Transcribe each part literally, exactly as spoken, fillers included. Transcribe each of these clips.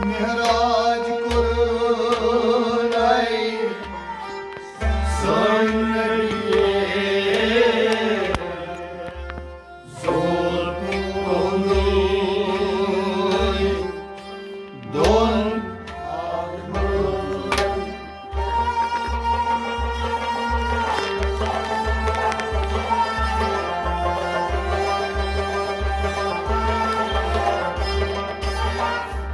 معراج کوٚرُن اَسہِ سٲنۍ نبی۔ ظہور کوٚرُن دۄن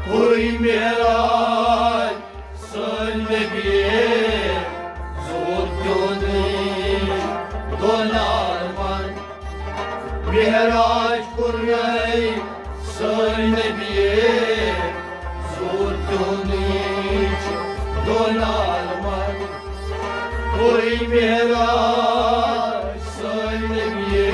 کوٚرُے معراج سٲنۍ نبی، ظہور تِہُنٛد دۄن عالمن۔ معراج کوٚرُے سٲنۍ نبی، ظہور تِہُنٛد دۄن عالمن۔ کوٚرُے معراج سٲنۍ نبی۔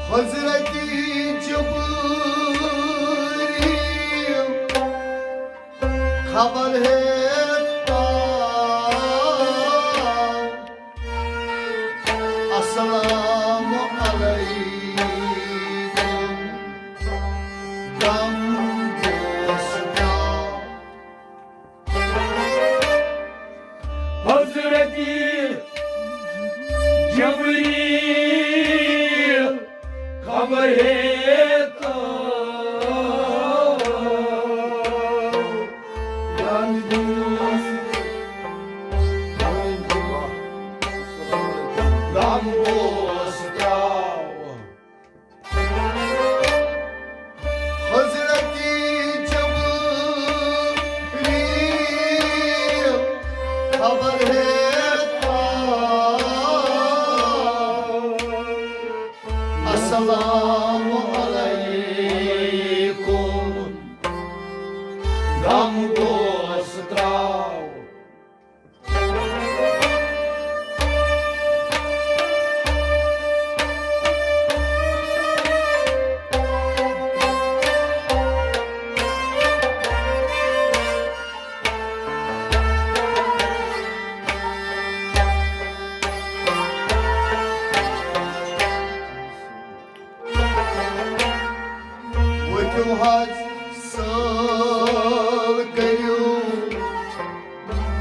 حضرت جبریل خبر ہیتا، السلام علیکم، غم دوستا۔ حضرت جبریل خبر ہیتا، غم دوستا۔ حضرت جبریل خبر ہیتا، السلام علیکم، غم دوستا۔ وٕچھِو حظ سٲل کٔرِو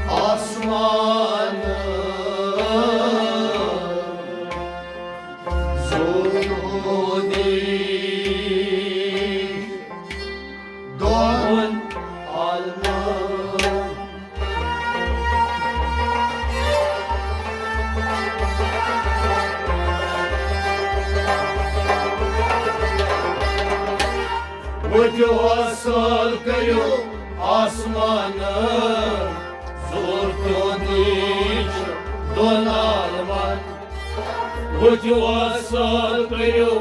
آسمان، ظہور تِہُنٛد دۄن عالمن۔ وٕچھِو حظ سٲل کٔرِو آسمان، ظہور تِہُنٛد چھُ دۄن عالمن۔ وٕچھِو حظ سٲل کٔرِو۔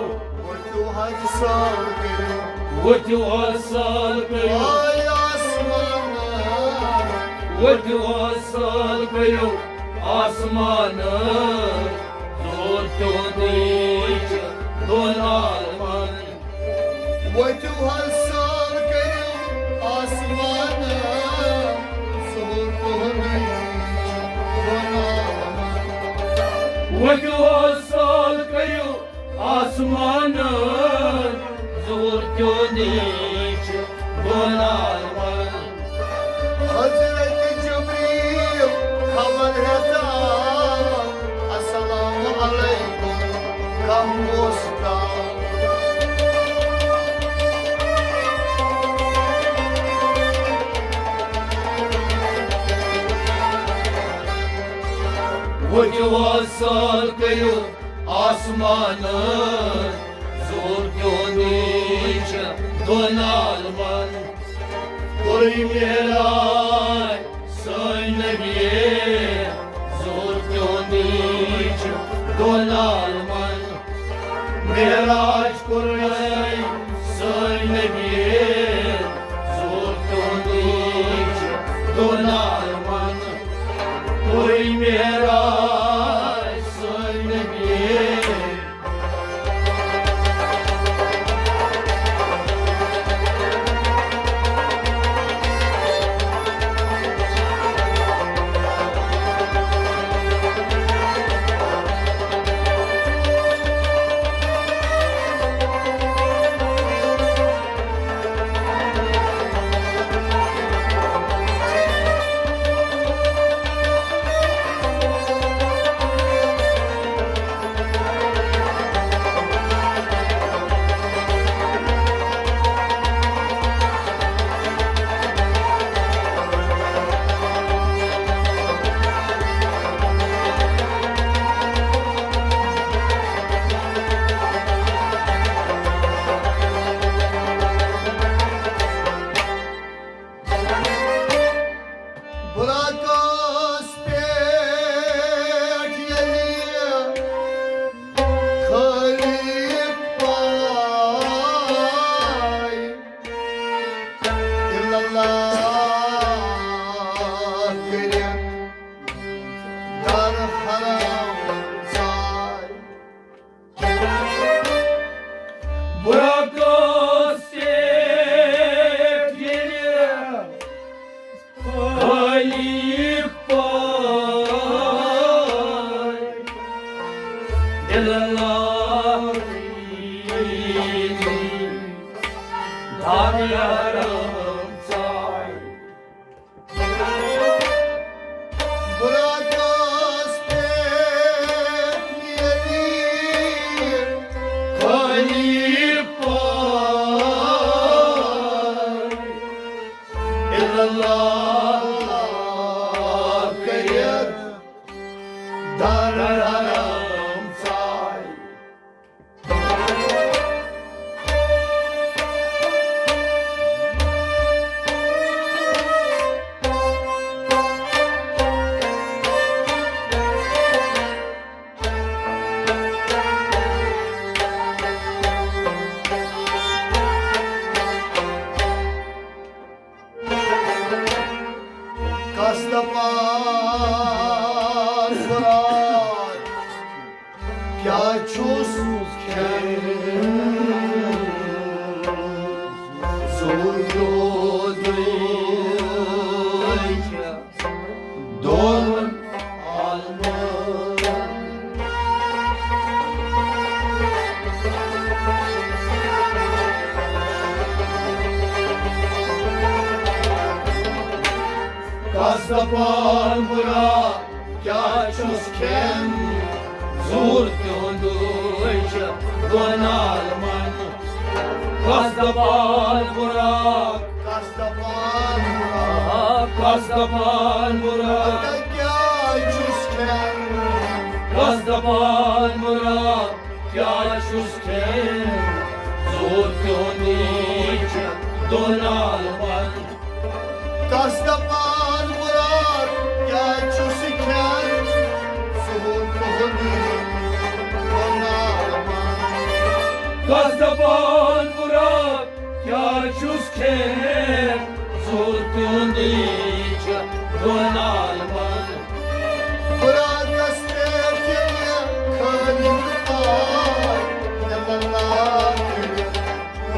وٕچھِو حظ سٲل کٔرِو۔ وٕچھِو حظ سٲل کٔرِو۔ آے آسمان۔ وٕچھِو حظ سٲل کٔرِو آسمان، ظہور تِہُنٛد چھُ دۄن عالمن۔ وٕچھِو حظ سٲل کٔرِو آسمان، ظہور تِہُنٛد چھُ دۄن عالمن۔ وٕچھِو حظ سٲل کٔرِو آسمان، ظہور تِہُنٛد چھُ دۄن عالمن۔ حضرت جبریل خبر ہیتا، السلام علیکم، غم دوستا۔ وۄتھِو وۄزُل کٔرِو آسمانَس، ظہوٗر تِہُنٛدُے چھُ دۄن عالمَن۔ کوٚرُے معراج سٲنۍ نبیے، ظہوٗر تِہُنٛدُے چھُ دۄن عالمَن۔ معراج کوٚرُے سٲنۍ نبیے، ظہوٗر تِہُنٛدُے چھُ دۄن عالمَن۔ کوٚرُے معراج سٲنۍ نبیے۔ براقس پٮ۪ٹھ ییٚلہِ خٲلِق پاے، الا اللہ کٔرِتھ در حرم ژاے۔ براقس پٮ۪ٹھ ییٚلہِ خٲلِق پاے، الا اللہ کٔرِتھ در حرم ژاے۔ براقس پٮ۪ٹھ ییٚلہِ خٲلِق پاے، الا اللہ کٔرِتھ در حرم ژاے۔ کس دپان مراد، کیٛاہ چھُس کھٮ۪ن؟ سُہ یوتُے دۄن عالمن۔ کس دپان مراد، کیٛاہ چھُس کھٮ۪ن؟ ظہوٗر تِہُنٛدُے چھُ دۄن عالمن۔ کس دپان مراد، کس دپان مراد، کس دپان مراد، کیٛاہ چھُس کھٮ۪ن؟ کس دپان مراد، کیٛاہ چھُس کھٮ۪ن؟ ظہوٗر تِہُنٛدُے چھُ دۄن عالمن۔ کس دپان مراد، کیٛاہ چھُس کھٮ۪ن؟ ظہوٗر تِہُنٛدُے دۄن عالمن۔ کس دپان مراد، کیٛاہ چھُس کھٮ۪ن؟ ظہوٗر تِہُنٛدُے چھُ دۄن عالمن۔ براقس پٮ۪ٹھ ییٚلہِ خٲلِق پاے، الا اللہ کٔرِتھ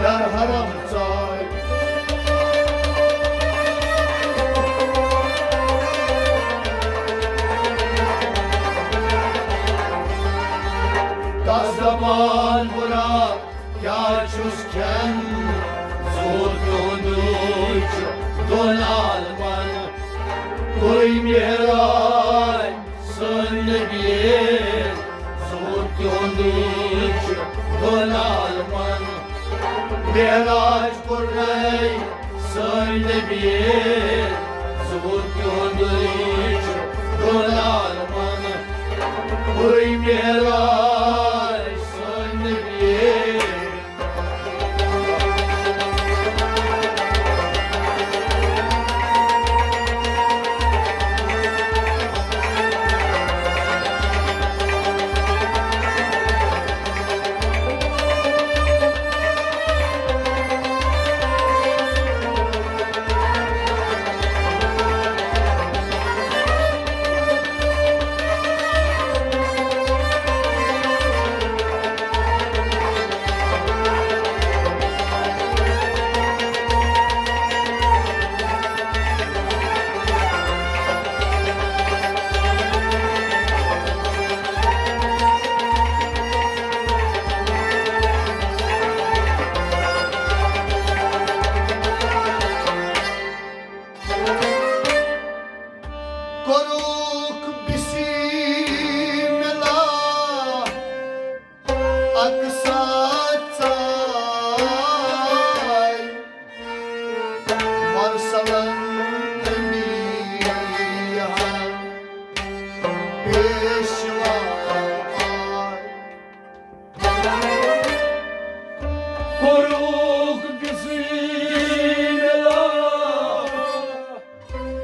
در حرم ژاے۔ کس دپان مراد، کیٛاہ چھُس کھٮ۪ن؟ ظہوٗر تِہُنٛدُے چھُ دۄن عالمن۔ کوٚرُے معراج سٲنۍ نبیے، ظہوٗر تِہُنٛدُے چھُ دۄن عالمن۔ معراج کوٚرُے سٲنۍ نبیے، ظہوٗر تِہُنٛدُے چھُ دۄن عالمن۔ کوٚرُے معراج سٲنۍ نبی۔ کوٚرُکھ بسم اللہ اقصی ژاے، مرسلن انبیاہن پیشوا آے۔ کوٚرُکھ بسم اللہ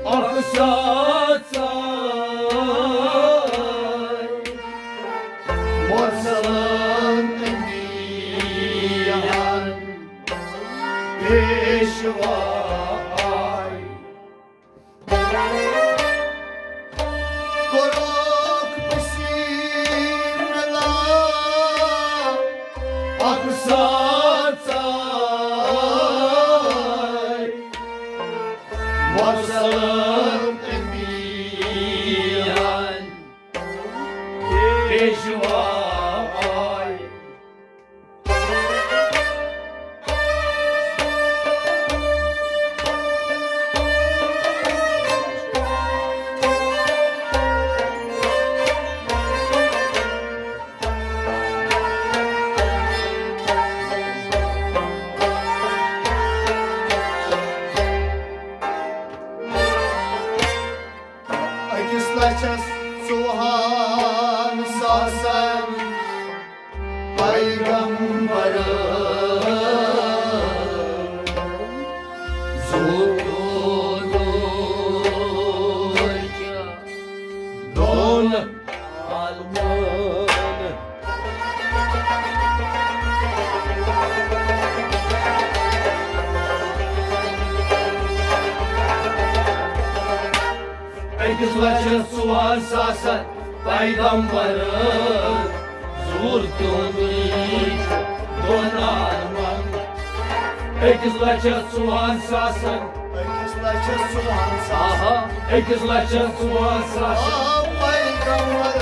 اقصی ژاے، مرسلن انبیاہن پیشوا آے۔ کوٚرُکھ بسم اللہ اقصی ژاے، مرسلن انبیاہن پیشوا آے۔ أکِس لَچھَس ژُوہَن ساسَن پیغمبر زوٗٹھ دۄن عالمن۔ أکِس لَچھَس ژُوہَن ساسَن پیغمبر زوٗر تِہُنٛدُے دۄن عالمن۔ أکِس لَچھَس ژُوہَن ساسَن۔ أکِس لَچھَس ژُوہَن ساسَن۔ آہا، أکِس لَچھَس ژُوہَن ساسَن۔ آ، پیغمبر۔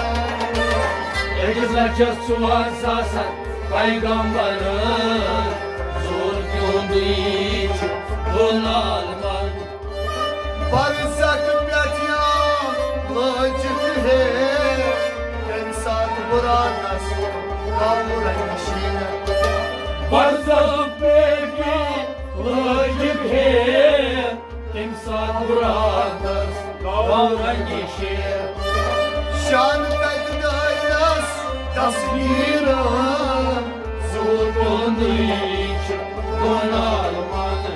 أکِس لَچھَس ژُوہَن ساسَن پیغمبر زوٗر تِہُنٛدُے دۄن عالمن۔ برزخ پٮ۪ٹھ یِم لٲجِکھ ہے، تَمہِ ساتہٕ بُراتَس گوٚو رنٛگہِ شیٖنہٕ۔ برزخ پٮ۪ٹھ یِم لٲجِکھ ہے، تَمہِ ساتہٕ بُراتَس گوٚو رنٛگہِ شیٖنہٕ۔ شان تَتہِ دٲرِس تصویٖرَن زوٗر تُہُنٛدُے چھُ دۄن عالمن۔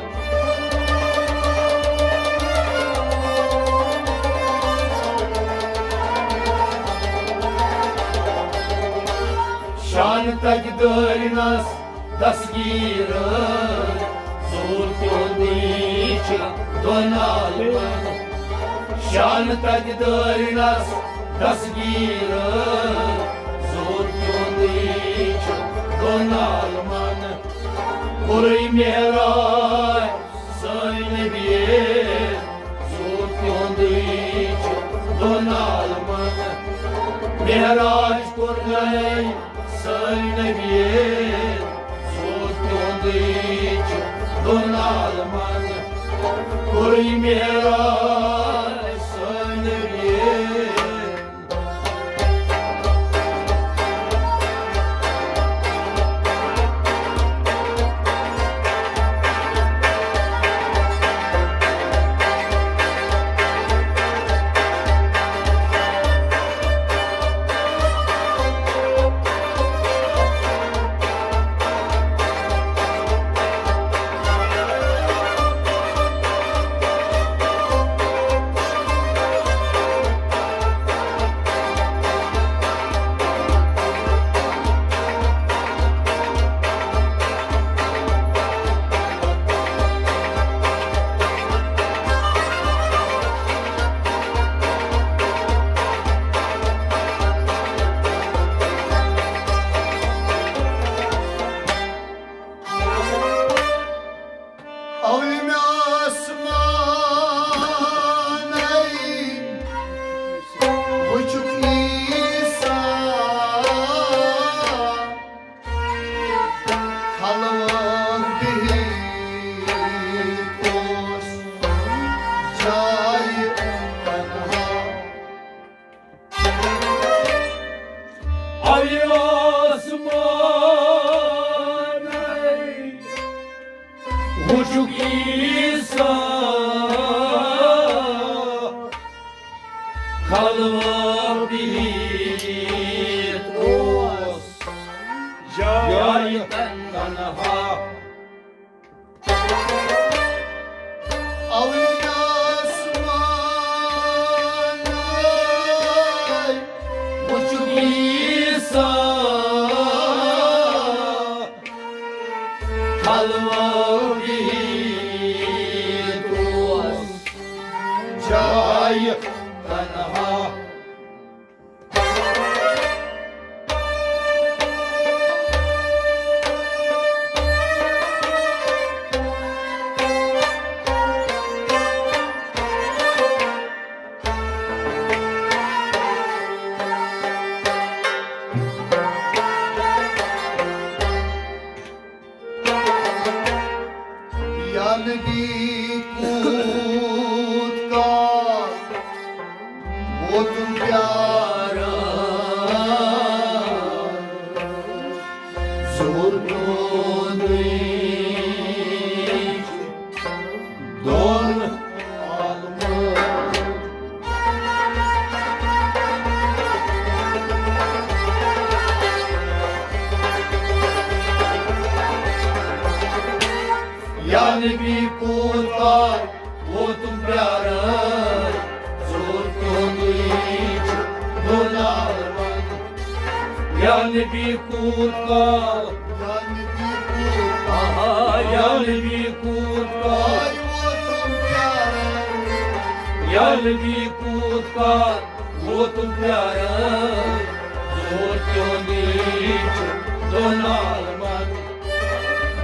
شان تَتہِ دٲرِنَس دستگیٖر زوٗر تُہُنٛدُے چھُ دۄن عالمن۔ شان تَتہِ دٲرِنَس دستگیٖر زوٗر تُہُنٛدُے چھُ دۄن عالمن۔ کوٚرُے معراج سٲنۍ نبی، زوٗر تِہُنٛدُے چھُ دۄن عالمن۔ معراج کوٚر نَے سٲنۍ نبی، زوٗر تِہُنٛدُے چھُ دۄن عالمن۔ کوٚرُے معراج سٲنۍ نبی۔ عیسیٰ خلوہ بِہِتھ اوس جایہِ تنہا۔ اوٕنۍ آسمانَے وُچھُکھ عیسیٰ خلوہ بِہِتھ اوس جایہِ تنہا۔ یا نبی کوٗت کال ووتُم پیاران، ظہور تُہُنٛدُے دۄن عالمن۔ یا نبی کوٗت کال ووتُم پیاران، ظہور تُہُنٛدُے چھُ دۄن عالمن۔ یا نبی کوٗت کال، یا نبی کوٗت کال، آہا، یا نبی کوٗت کال، آے ووتُم پیاران۔ یا نبی کوٗت کال ووتُم پیاران، ظہور تُہُنٛدُے چھُ دۄن عالمن۔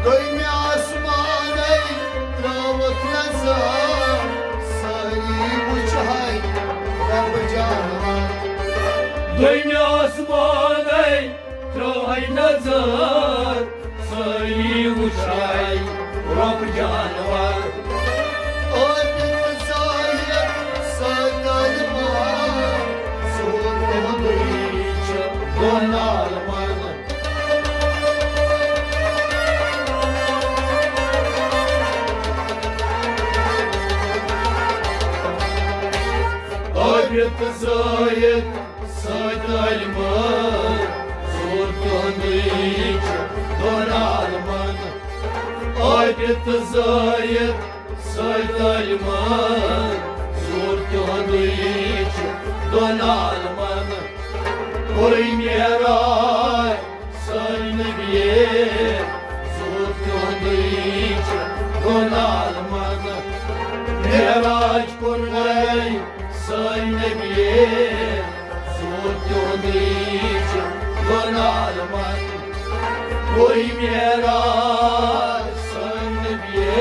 دوٚیمہِ آسمانَے ترٛٲوٕکھ نظر، سٲری وٕچھِ ہے رۄب جانوَر۔ دوٚیمہِ آسمانَے ترٛٲوہَے نظر، سٲری وٕچھِ ہے رۄب جانوَر۔ عٲبِد ظٲہِر سۭتۍ عٲلمہٕ، ظہور تُہُنٛدُے چھُ دۄن عالمن۔ عٲبِد ظٲہِر سۭتۍ عٲلمہٕ، ظہور تُہُنٛدُے چھُ دۄن عالمن۔ عٲبِد ظٲہِر سۭتۍ عٲلمہٕ، ظہور تُہُنٛدُے چھُ دۄن عالمن۔ کوٚرُے معراج سٲنۍ نبیے، ظہور تُہُنٛدُے چھُ دۄن عالمن۔ معراج کوٚرُے سٲنۍ نبیے، ظہور تُہُنٛدُے چھُ دۄن عالمن۔ کوٚرُے معراج سٲنۍ نبیے۔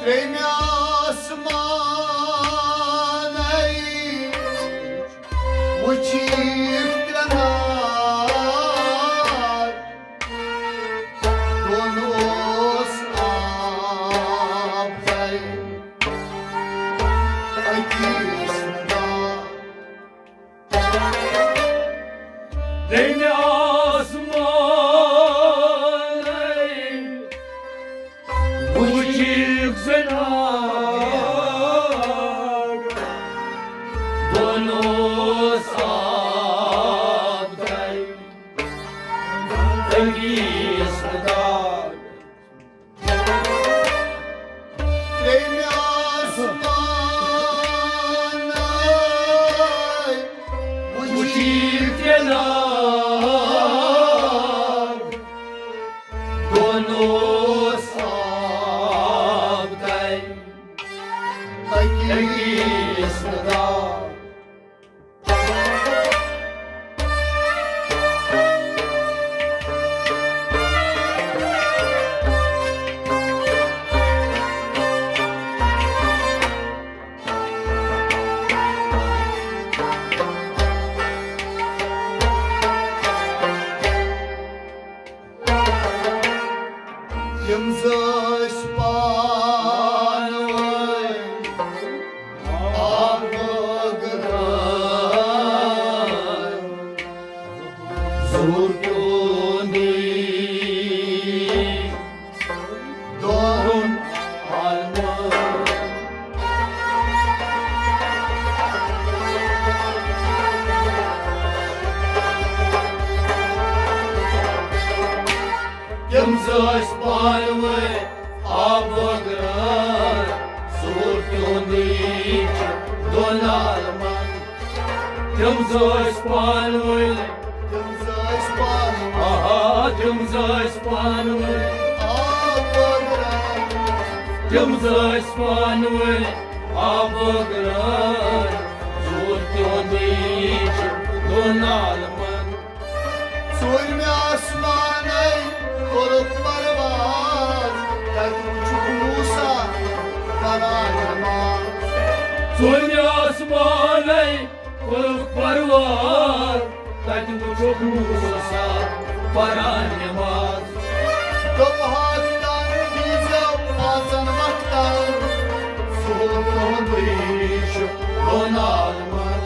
ترٛیٚیمہِ آسمانَے وٕچھِکھ ترٛےٚ نار، دۄن اوس آب دَرِ، أکِس نہٕ دار۔ ترٛیٚیمہِ آسمانَے وٕچھِکھ زٕ نار، دۄن اوس آب دَرِ، أکِس نہٕ دار۔ ترٛیٚیمہِ آسمانَے وٕچھِکھ ترٛےٚ نار، تِم زٕ ٲسۍ پانہٕ ؤنۍ آبہٕ گرٛاے، زُو تِہُنٛدُے دۄن عالمن۔ تِم زٕ ٲسۍ پانہٕ ؤنۍ آبہٕ گرٛاے، زُو تِہُنٛدُے چھُ دۄن عالمن۔ تِم زٕ ٲسۍ پانہٕ ؤنۍ، تِم زٕ ٲسۍ پانہٕ ؤنۍ۔ آہا، تِم زٕ ٲسۍ پانہٕ ؤنۍ۔ آبہٕ گرٛاے۔ تِم زٕ ٲسۍ پانہٕ ؤنۍ آبہٕ گرٛاے، زُو تِہُنٛدُے چھُ دۄن عالمن۔ ژوٗرمہِ آسمانَے کوٚرُکھ پرواز، تَتہِ وُچھُکھ موسیٰ پران نماز۔ ژوٗرمہِ آسمانَے کوٚرُکھ پرواز، تَتہِ وُچھُکھ موسیٰ پران نماز۔ دوٚپہَکھ، تَن دیٖزیو پانٛژَن وقتَن، زُو تِہُنٛدُے چھُ دۄن عالمن۔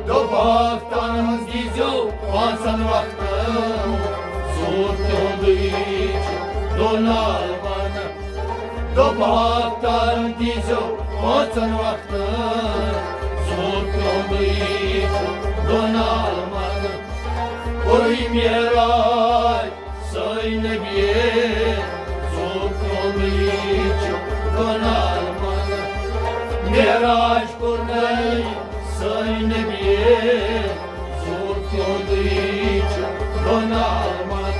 دوٚپہَکھ، تَن دیٖزیو پانٛژَن وقتَن، زُو تِہُنٛدُے چھُ دۄن عالمن۔ دوٚپہَکھ، تَن دیٖزیو پانٛژَن وقتَن، زُو تِہُنٛدُے چھُ دۄن عالمن۔ کوٚرُے معراج سٲنۍ نبیے، زُو تِہُنٛدُے چھُ دۄن عالمن۔ معراج کوٚرنَے سٲنۍ نبیے، زُو تِہُنٛدُے چھُ دۄن عالمن۔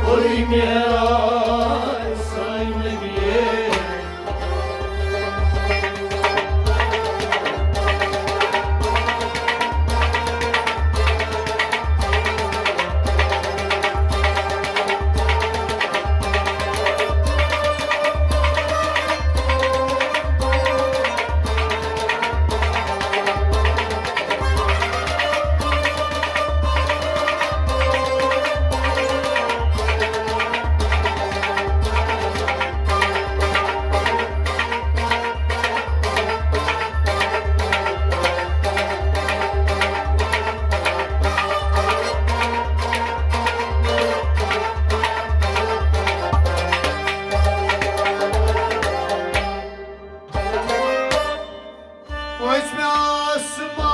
کوٚرُے معراج سٲنۍ نبیے۔ پٲنٛژمہِ آسمانَے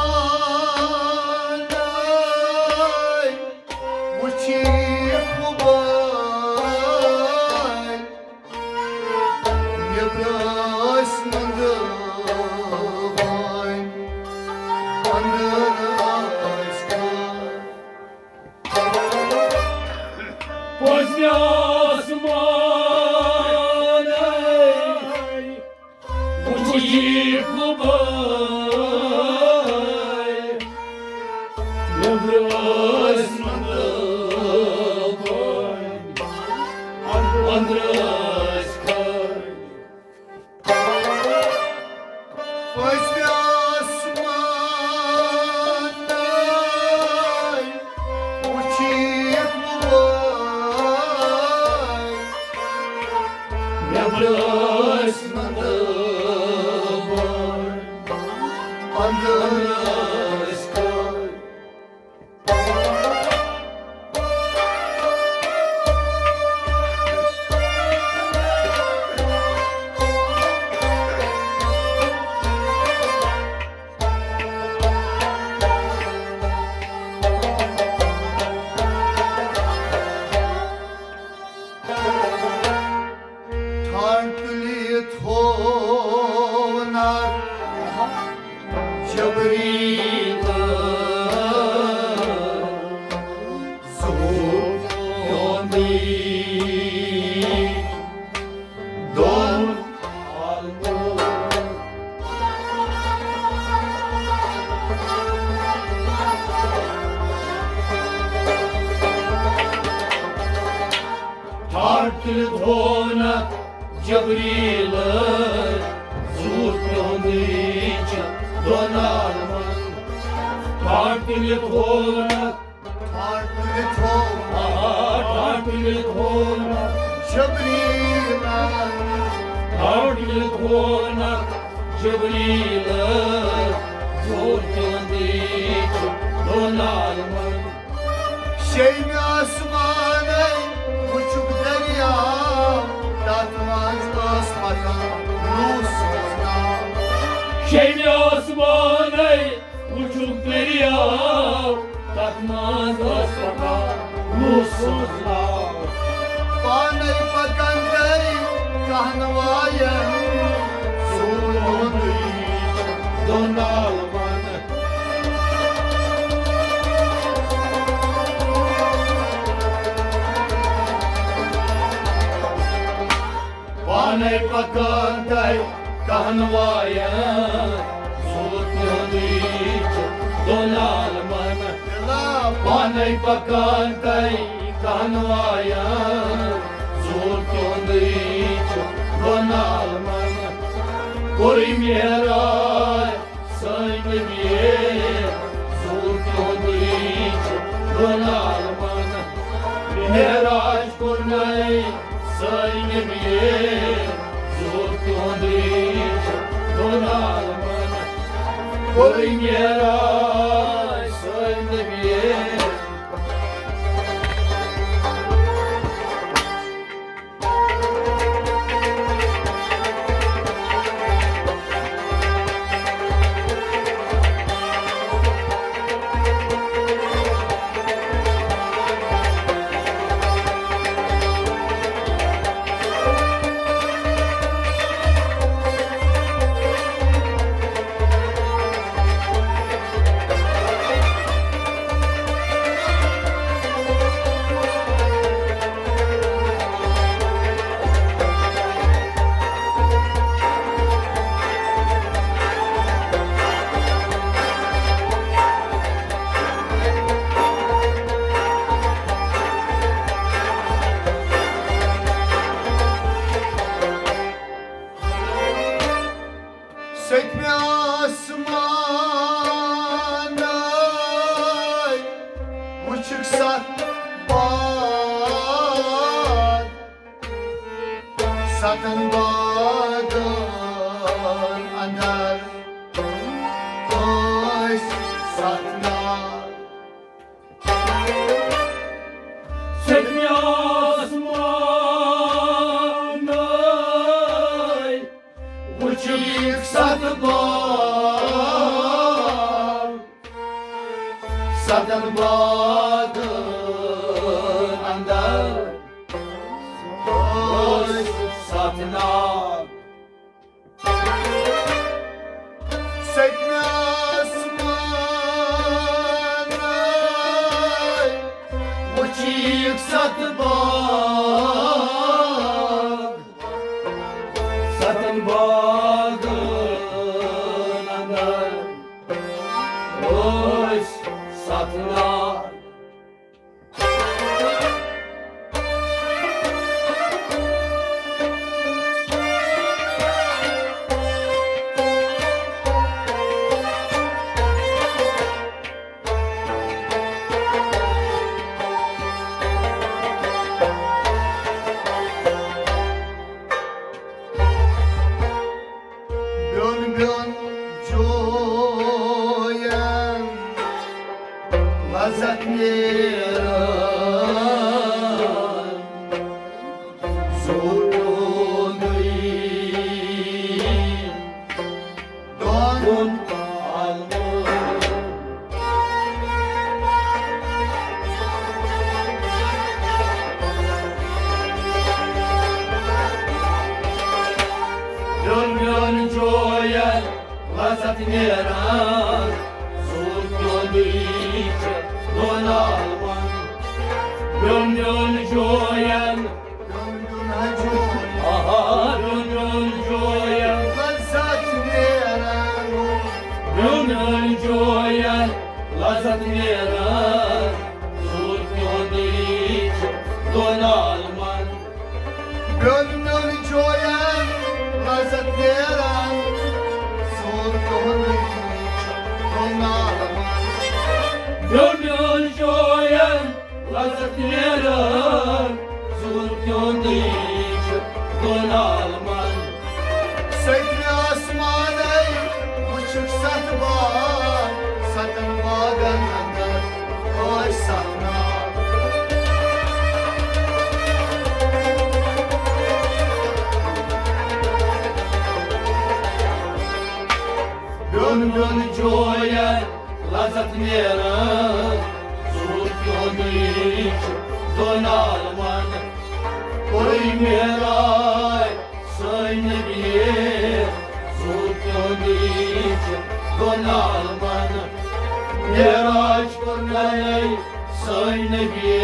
وُچھِکھ وُبٲلۍ، نیٚبرٕ ٲسۍ نُندٕ بٲنۍ، أنٛدرٕ ٲسۍ خٲر۔ پٲنٛژمہِ آسمانَے وُچھِکھ وُبٲلۍ، نیٚبرٕ ٲسۍ نُندٕ بٲنۍ، أنٛدرٕ ٲسۍ خٲر۔ پٔتمہِ آسمانَے وُچھِکھ وۄنۍ، نیٚبرٕ ٲسۍ نہٕ دٲبۍ، أنٛدرٕ ٲسۍ کٲلۍ۔ ٹھانٛڈ تُلِتھ ہوو نار جبریٖل، زوٗ پیوٚندُے دۄن عالمن۔ ٹھانٛڈ تُلِتھ ہوو نار جبریٖل، زوٗ پیوٚندُے چھُ دۄن عالمن۔ ٹھانٛڈ تُلِتھ ہوونکھ، ٹھانٛڈ تُلِتھ ہوونکھ، آ، ٹھانٛڈ تُلِتھ ہوونکھ جبریٖلن۔ ٹھانٛڈ تُلِتھ ہوونکھ جبریٖلن۔ زوٗر تِہُنٛدُے چھُ دۄن عالمن۔ شیٚیمہِ آسمانَے وُچھُکھ دٔریاو، تَتھ منٛز ٲس پَکان نوٗح سٕنٛز ناو۔ شیٚیمہِ آسمانَے وُچھُکھ دٔریاو، تَتھ منٛز ٲس پَکان نوٗح سٕنٛز ناو۔ پانَے پَکان گٔے کہنوایَن، زوٗر تِہُنٛدُے چھُ دۄن عالمن۔ پانے پکان گٔے کہنوایَن، زوٗر تِہُنٛدُے چھُ دۄن عالمن۔ پانے پکان گٔے کہنوایَن، زوٗر تِہُنٛدُے چھُ دۄن عالمن۔ کوٚرُے معراج سٲنۍ نبی، زوٗر تِہُنٛدُے چھُ دۄن عالمن۔ معراج کوٚرنَے سٲنۍ نبی، زوٗر تِہُنٛدُے چھُ دۄن عالمن۔ کوٚرُے معراج سٲنۍ نبی۔ سٔتمہِ آسمانَے وٕچھِکھ ستھ باغ، ستن باغن اندر ٲسۍ ستھ ناگ۔ سٔتمہِ آسمانَے وٕچھِکھ ستھ باغ، ستن باغن اندر ٲسۍ ستھ ناگ۔ سٔتمہِ آسمانَے وٕچھِکھ ستھ باغ، ستن باغن اندر ٲسۍ ستھ ناگ۔ بیوٚن بیوٚن جوین لذت نیران، زوٗر تِہُنٛدُے دۄن عالمن۔ بیوٚن بیوٚن جوین لذت نیران، زوٗر تِہُنٛدُے چھُ دۄن عالمن۔ بیوٚن بیوٚن جوین، آہا، بیوٚن بیوٚن جوین لذت نیران، بیوٚن بیوٚن جوین لذت نیران، زوٗر تِہُنٛدُے چھُ دۄن عالمن۔ بیوٚن بیوٚن جوین لذت نیران، زوٗر تِہُنٛدُے میون جویا لذت نیران، ظہور تِہُنٛدُے چھُ دۄن عالمن۔ کوٚرُے معراج سٲنۍ نبی، ظہور تِہُنٛدُے چھُ دۄن عالمن۔ معراج کوٚرنَے سٲنۍ نبی،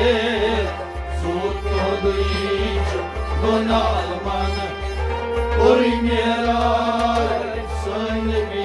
ظہور تِہُنٛدُے چھُ دۄن عالمن۔ کوٚرُے معراج سٲنۍ نبی۔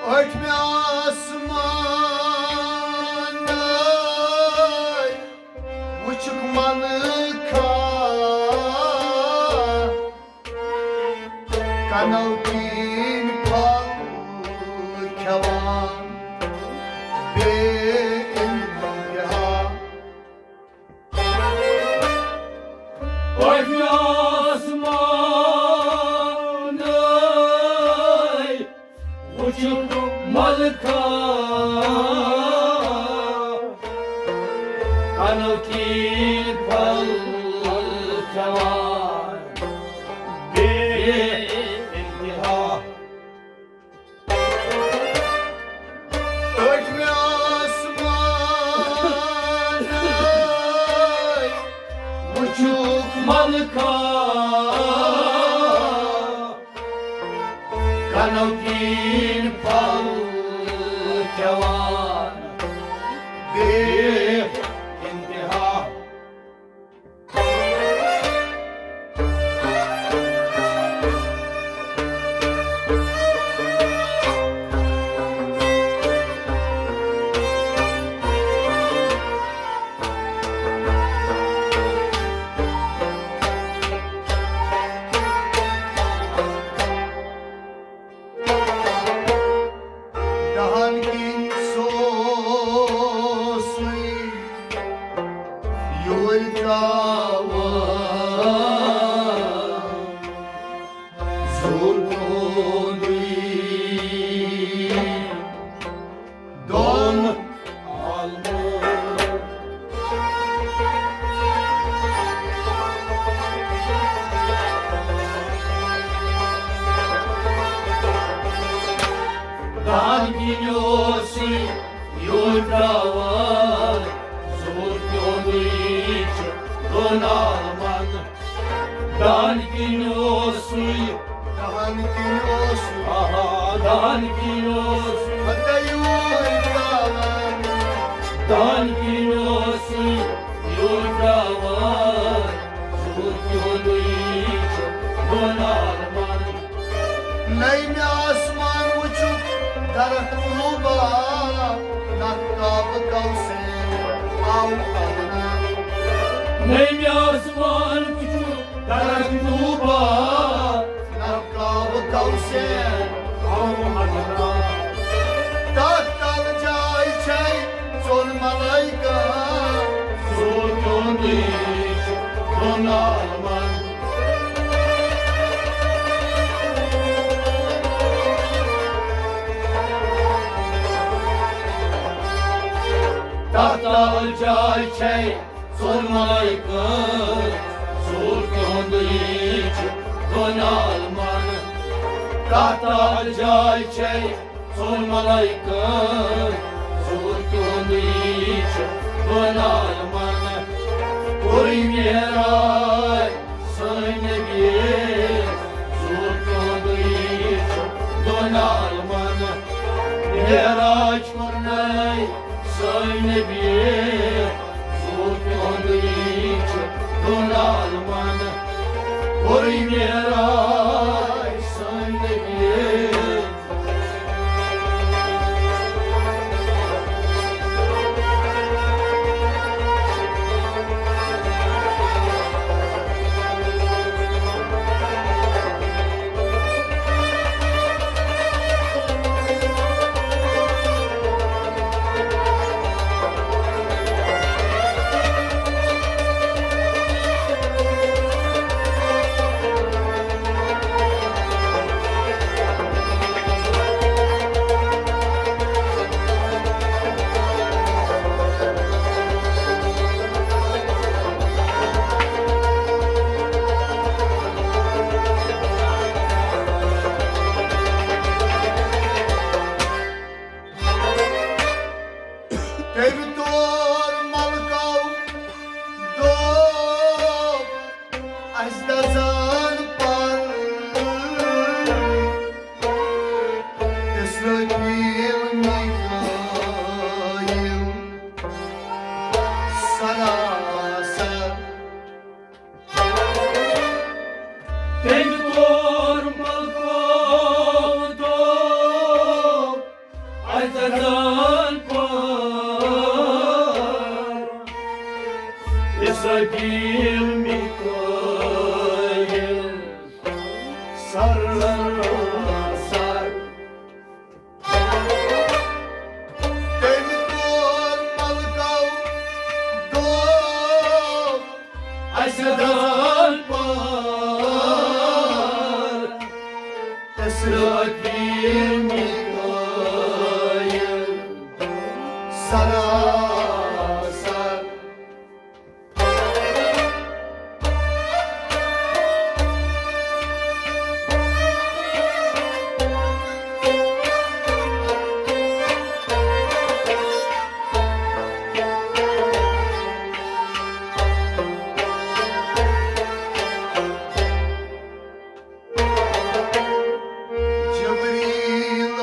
ٲٹھمہِ آسمانَے وٕچھُکھ ملکہ، کنو کِنۍ پھل کھٮ۪وان بے انتہا۔ ٲٹھمہِ آسمانَے وٕچھُکھ ملکہ، کنو کِنۍ پھل کھٮ۪وان بے انتہا۔ ٲٹھمہِ آسمانَے وٕچھُکھ ملکہ، کنو کِنۍ پھل کھٮ۪وان بے انتہا۔ دہن کِنۍ سوسٕے یوٗرۍ ترٛاوان زُو تُہُنٛدُے دۄن عالمن۔ دہن کِنۍ اوسُے یوٗرۍ ترٛاوان، زُو تُہُنٛدُے چھُ دۄن عالمن۔ دہن کِنۍ اوسُے۔ دہن کِنۍ اوسُے۔ آہا، دہن کِنۍ اوسُے۔ ہتا یوٗرۍ ترٛاوان۔ دہن کِنۍ اوسُے یوٗرۍ ترٛاوان، زُو تُہُنٛدُے چھُ دۄن عالمن۔ نٔیمہِ آسمان وٕچھُکھ درخت طوبا، نکھ کعبہ کوثر آو اَدنہٕ۔ نٔیمہِ آسمان وٕچھُکھ درخت طوبا، نکھ کعبہ کوثر آو اَدنہٕ۔ تتھ تل جاے چھے ژۄن ملائکن، زُو تُہُنٛدُے چھُ دۄن عالمن۔ تتھ تل جاے چھے ژۄن ملائکن، زُو تُہُنٛدُے چھُ دۄن عالمن۔ تتھ تل جاے چھے ژۄن ملائکن، زُو تُہُنٛدُے چھُ دۄن عالمن۔ کوٚرُے معراج سٲنۍ نبی، زُو تُہُنٛدُے چھُ دۄن عالمن۔ معراج کوٚرنَے سٲنۍ نبی، زُو تُہُنٛدُے چھُ دۄن عالمن۔ کوٚرُے معراج سر سر۔ تٔمۍ کوٚر ملکو دۄہ اَسہِ دان پار، اِسرافیل میکائیل سراسر۔ جبریٖل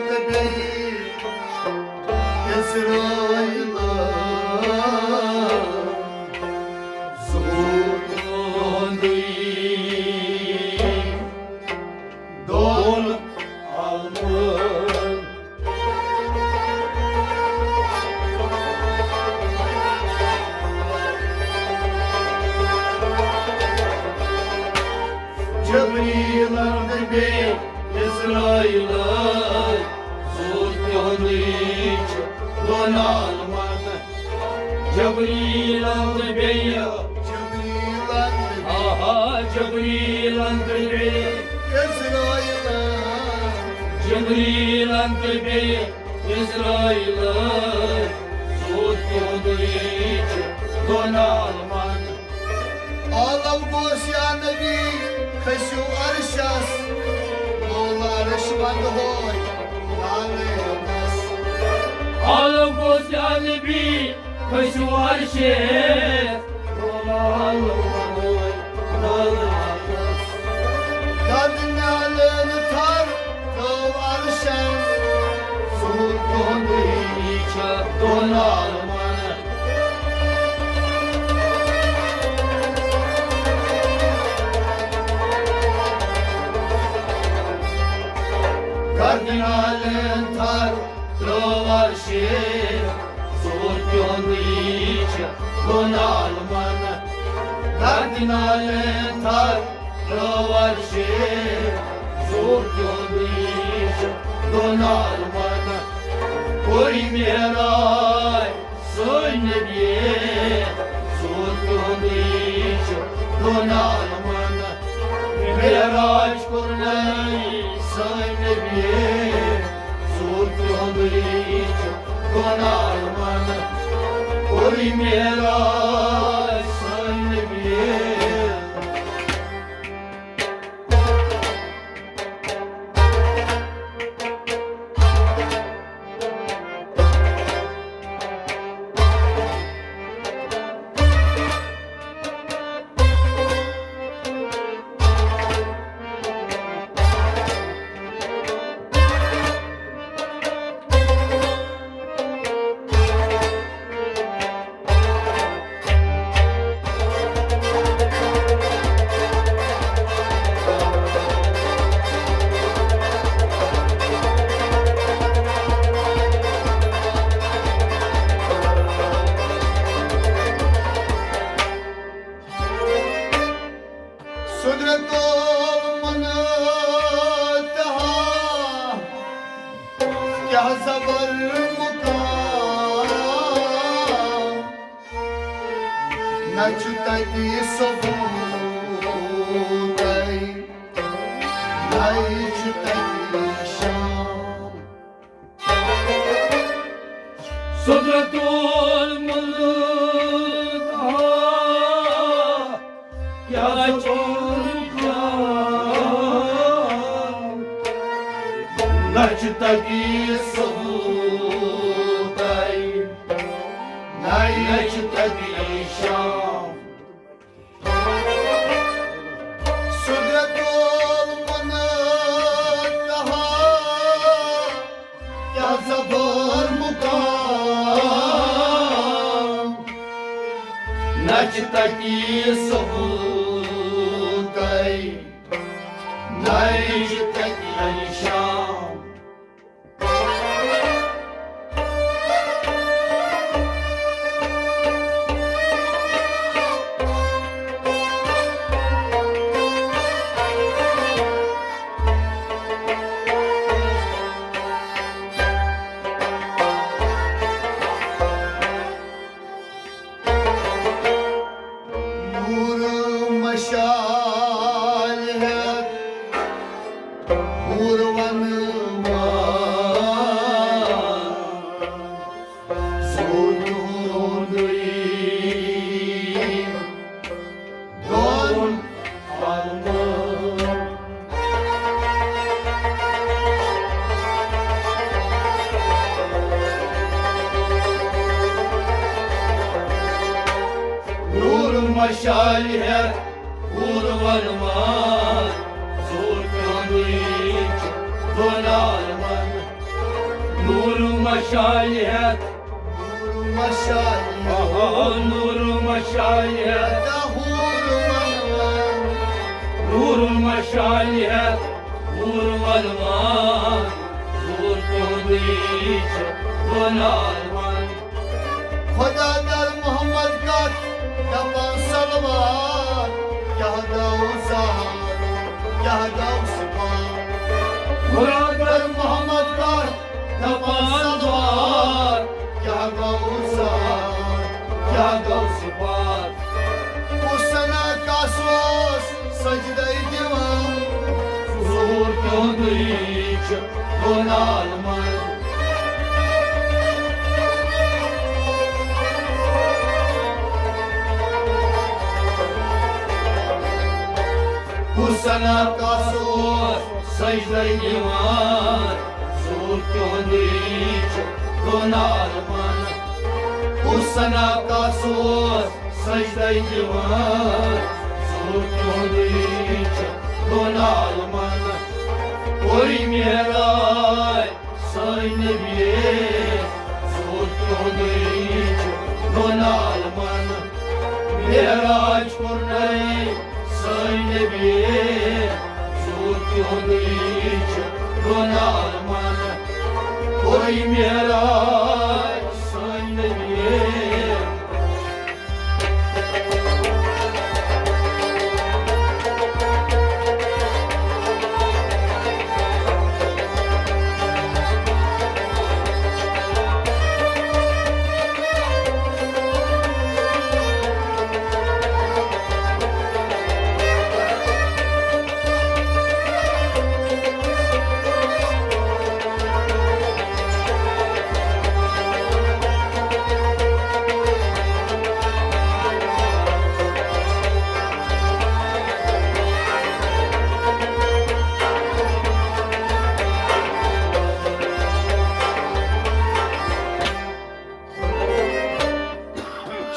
تہٕ بیٚیہِ عزرائیل، ظہوٗر تُہُنٛدُے دۄن عالمن۔ جبریٖلن تہٕ بیٚیہِ عزرائیلن، ظہوٗر تِہُنٛدُے چھُ دۄن عالمن۔ جبریٖلن تہٕ بیٚیہِ، جبریٖلن تہٕ بیٚیہِ، آہا، جبریٖلن تہٕ بیٚیہِ عزرائیلن۔ جبریٖلن تہٕ بیٚیہِ عزرائیلن، ظہوٗر تِہُنٛدُے چھُ دۄن عالمن۔ عالم گوٚژھ یا نبی کھٔسِو عرشس، لول عرش ونٛدہوے لالہٕ عرشس۔ عالم گوٚژھ یا نبی کھٔسِو عرشس، لول عرش ونٛدہوے لالہٕ عرشس۔ دردِ نالن تھر ترٛٲو عرشن، ظہوٗر تُہُنٛدُے چھُ دۄن عالمن۔ دردِ نالن تھر ترٛٲو عرشن، ظہوٗر تِہُنٛدُے چھُ دۄن عالمن۔ دردِ نالن تھر ترٛٲو عرشن، ظہوٗر تِہُنٛدُے چھُ دۄن عالمن۔ کوٚرُے معراج سٲنۍ نبی، ظہوٗر تِہُنٛدُے چھُ دۄن عالمن۔ معراج کوٚرُن سٲنۍ نبی، ظہوٗر تِہُنٛدُے چھُ دۄن عالمن۔ کوٚرُے معراج سٲنۍ نبی۔ سدرة المنتهى، کیٛاہ زبر مقام، نہ چھُ تَتہِ ثبوٗتَے، نَے چھُ تَتہِ شام۔ سدرة المنتهى، کیٛاہ چھُ مقام، نہ چھُ تَتہِ ثبوٗتَے، نَے چھُ تَتہِ شام۔ سدرة المنتهى، کیٛاہ زبر مقام، نہ چھُ تَتہِ ثبوٗتَے، نَے چھُ تَتہِ شام۔ مشال ہیتھ نور ونوان، ظہور تہندُے چھُ دۄن عالمن۔ نور مشال ہیتھ، نور مشال ہیتھ، آہا، نور مشال ہیتھ، ہیتھ حور ونوان۔ نور مشال ہیتھ نور ونوان، ظہور تہندُے چھُ دۄن عالمن۔ خدا در محمد کتھ دپان صلوات، کیاہ گوٚو ذات، کیاہ گوٚو صفات۔ خدا در محمد کتھ دپان صلوات، کیاہ گوٚو ذات، کیاہ گوٚو صفات۔ کُس ثنا کس اوس سجدے دِوان، ظہور تہندُے چھُ دۄن عالمن۔ کُس ثنا کس اوس سجدے دِوان، ظہور تہندُے چھُ دۄن عالمن۔ کُس ثنا کس اوس سجدے دِوان، ظہور تہندُے چھُ دۄن عالمن۔ کوٚرُے معراج سٲنۍ نبی، ظہور تہندُے چھُ دۄن عالمن۔ معراج کوٚرُے سٲنۍ نبی، ظہور تہندُے چھُ دۄن عالمن۔ کوٚرُے معراج سٲنۍ نبی۔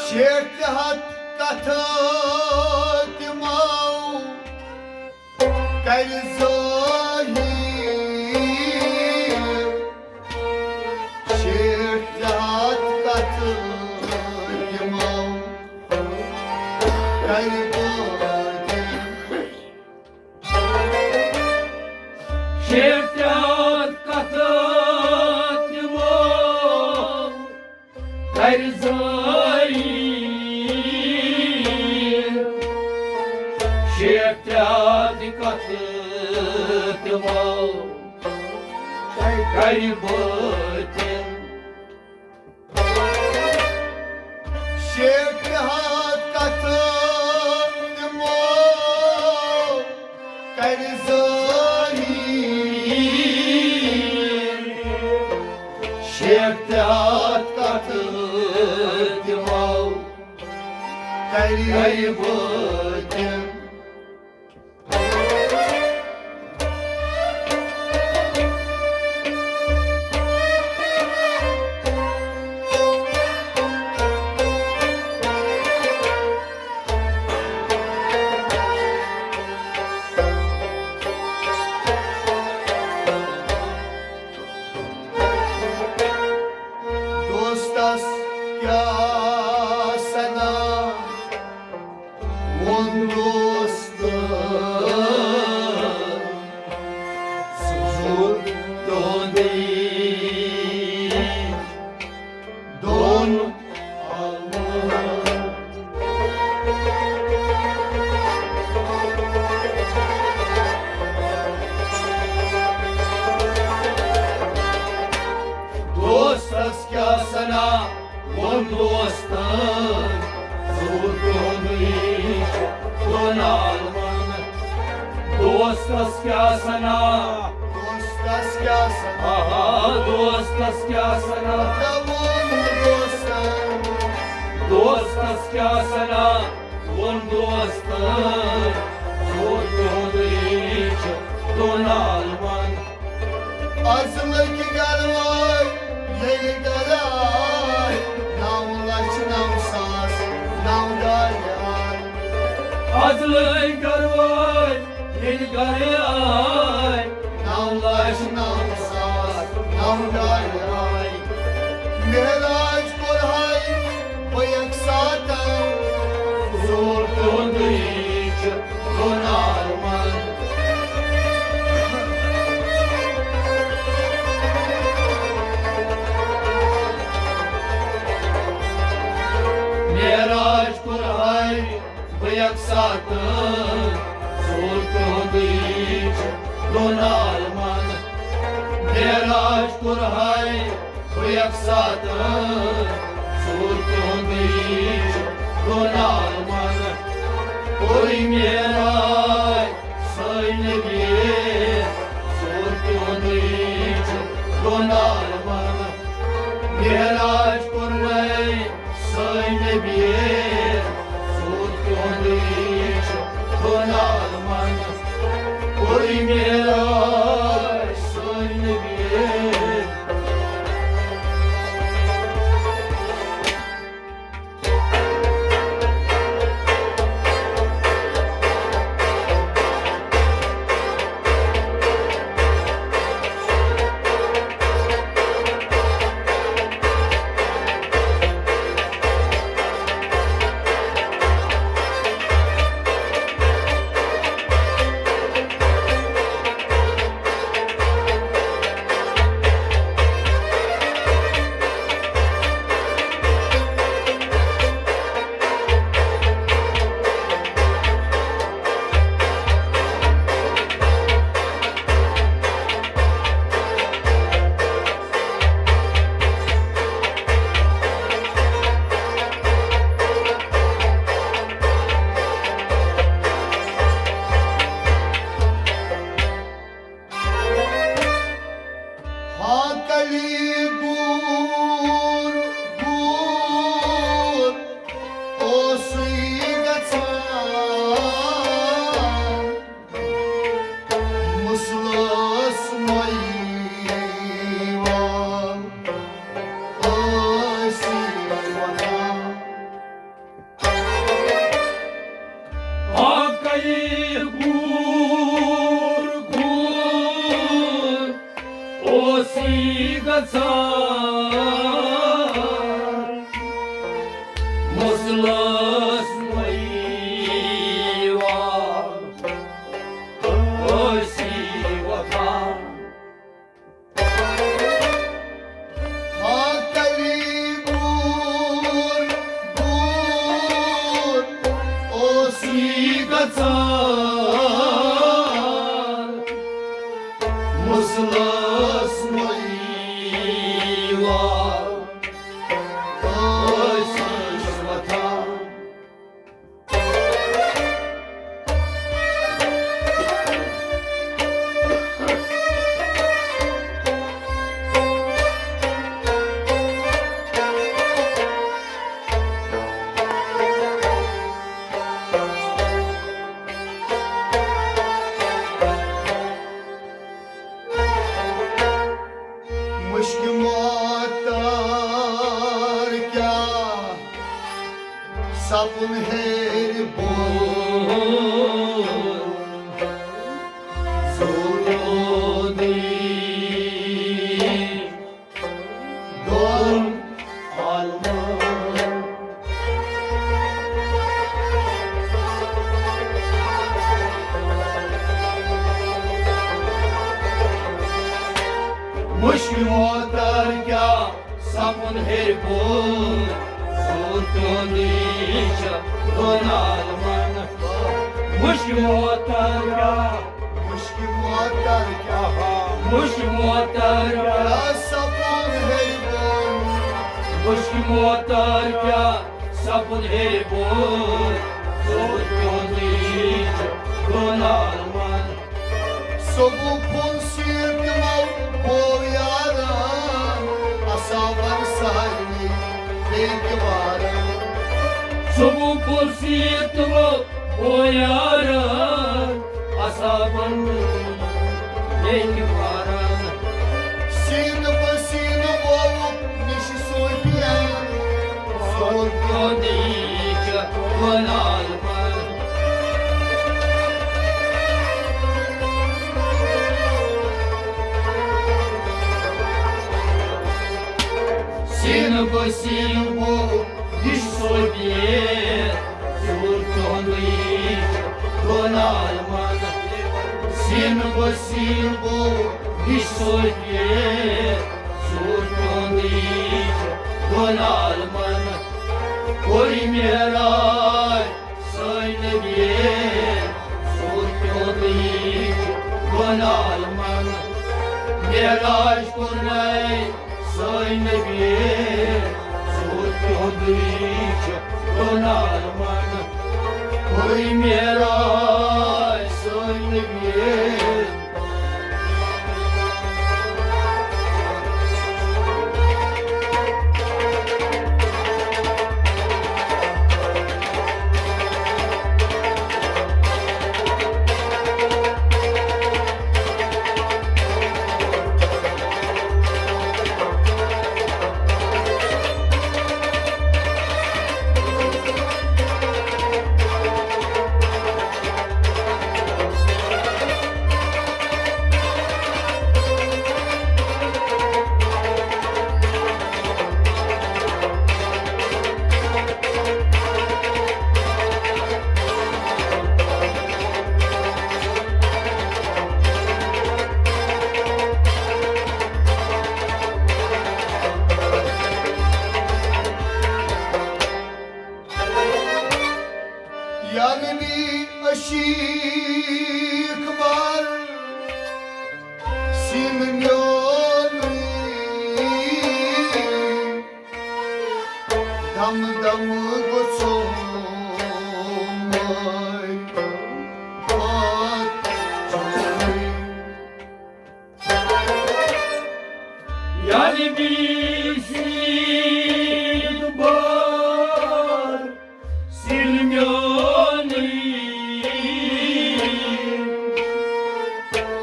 شیٹھ تہِ ہتھ کتھٕ تِمو کرِ ظٲہِر۔ شیٹھ تہِ ہتھ کتھٕ تِمو کرِ بٲطِن۔ شیٹھ تہِ ہتھ کتھٕ تِمو کرِ ظٲہِر۔ شیٹھ تہِ ہتھ کتھٕ تِمو کرِ بٲطِن۔ شیٹھ تہِ ہتھ کتھٕ تِمو کرِ ظٲہِر۔ شیٹھ تہِ ہتھ کتھٕ تِمو کرِ بٲطِن۔ دوستس کیٛاہ سنا ووٚن دوستن، ظہور تہندُے دۄن عالمن۔ دوستس کیٛاہ سنا ووٚن دوستن، ظہور تہندُے چھُ دۄن عالمن۔ دوستس کیٛاہ سنا، دوستس کیٛاہ سنا، آہا، دوستس کیٛاہ سنا، دوستس کیٛاہ سنا ووٚن دوستن، ظہور تہندُے چھُ دۄن عالمن۔ از لٔگۍ گرٕ وٲلۍ ییٚلہِ گرٕ آے، نو لچھ نو ساس نو دہ یار۔ گرٕ وٲلۍ ییٚلہِ گرٕ آے، نو لچھ نو ساس نو گرٕ آے۔ معراج کوٚر ہاے بہٕ یک ساتن، حضور تُہُنٛدُے چھُ گُناہ منٛد۔ معراج کوٚر ہاے بہٕ یک ساتہٕ، حضور تُہُنٛدُے چھُ گُناہ منٛد۔ معراج کوٚر ہاے بہٕ یک ساتہٕ، حضور تُہُنٛدُے چھُ گُناہ منٛد۔ کوٚرُے معراج سٲنۍ نبی، حضور تُہُنٛدُے چھُ گُناہ منٛد۔ معراج کوٚر وۄنۍ سٲنۍ نبی، حضور تُہُنٛدُے چھُ گُناہ منٛد۔ کوٚرُے معراج سٲنۍ نبی۔ ہاکلی گوٗر گوٗر اوسُے گژھان، مسلس مۄیوان ٲسی ونان۔ ہاکلی گوٗر گوٗر اوسُے گژھان، مسلس مۄیوان ٲسی وۄتھان۔ ہاکلی گوٗر گوٗر اوسُے گژھان، مسلس مۄیوان ٲسی وۄتھان۔ مُشکہِ معطر کیٛاہ سپُن ہیٚرِ بۄن۔ زوٗ روٗدُے دۄن عالمن۔ مُشکہِ معطر کیٛاہ سپُن ہیٚرِ بۄن، زوٗ تُہُنٛدُے چھُ دۄن عالمن۔ مُشکہِ معطر کیٛاہ، مُشکہِ معطر کیٛاہ، مُشکہِ معطر کیٛاہ سپُن ہیٚرِ بۄن۔ مُشکہِ معطر کیٛاہ سپُن ہیٚرِ بۄن، زوٗ تُہُنٛدُے چھُ دۄن عالمن۔ صبحُک پھوٚل سیٖر تِمو بوو یارن، اصحابن سارنٕے بیٚیہِ کہِ وارن۔ صبحُک پھوٚل سیٖر تِمو بوو یارن، اصحابن بیٚیہِ کہِ وارن۔ سیٖنہٕ پہ سیٖنہٕ بووُکھ نِشہِ صوٗفیَن، زوٗ تُہُنٛدُے چھُ دۄن عالمن۔ سیٖنہٕ بوٚو، یہِ چھُ سوپیر، زیوٗٹھ تُہُنٛدُے چھُ دۄن عالمن۔ سیٖنہٕ بوٚو، سیٖنہٕ بوٚو، یہِ چھُ سوپیر، زیوٗٹھ تُہُنٛدُے چھُ دۄن عالمن۔ کوٚرُے معراج سٲنۍ نبی، زیوٗٹھ تُہُنٛدُے چھُ دۄن عالمن۔ معراج کوٚرنَے سٲنۍ نبی، زیوٗٹھ تُہُنٛدُے چھُ دۄن عالمن۔ کوٚرُے معراج سٲنۍ نبی۔ یا نبی عشیق بار سیٖنہٕ میونُے، دم دم گوٚژھُم مٲرِتھ۔ یعنی بی سیٖنہٕ بار سیٖنہٕ میونُے،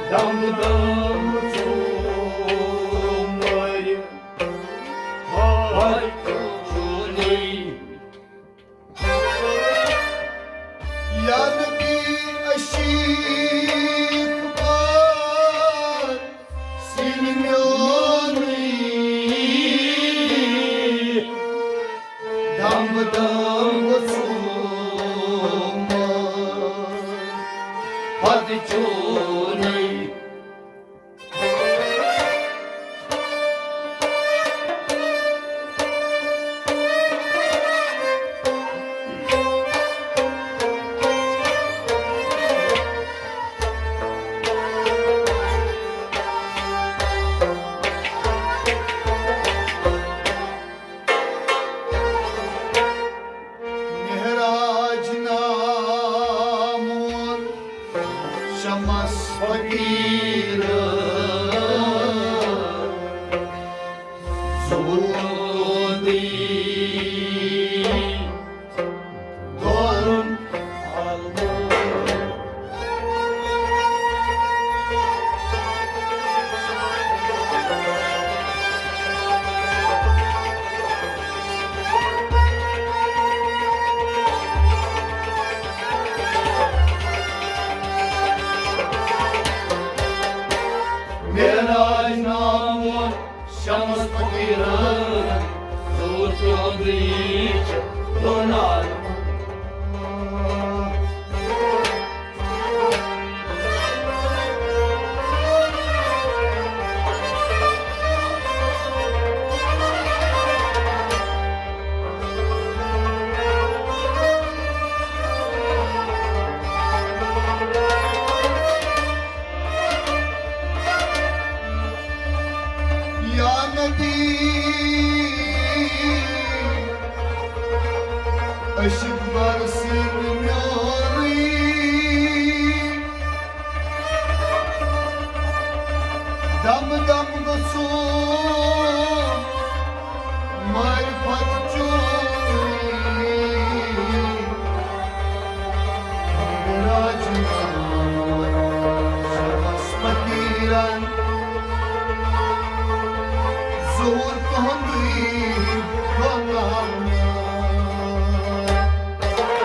دم دم گوٚژھُم مٲرِتھ۔ ہاے چونُے۔ یا نبی عشیق بار سیٖنہٕ میونُے، دم دم گوٚژھُم مٲرِتھ۔ ہاے چونُے۔ معراج نامون شمس فقیٖر زوٗدی دورُن عالمون۔ معراج نامون شمس فقیٖرن، زوٗر چودھری چھُ دۄن عالمن۔ یا نبی، عشق بر سر میونی، دم دم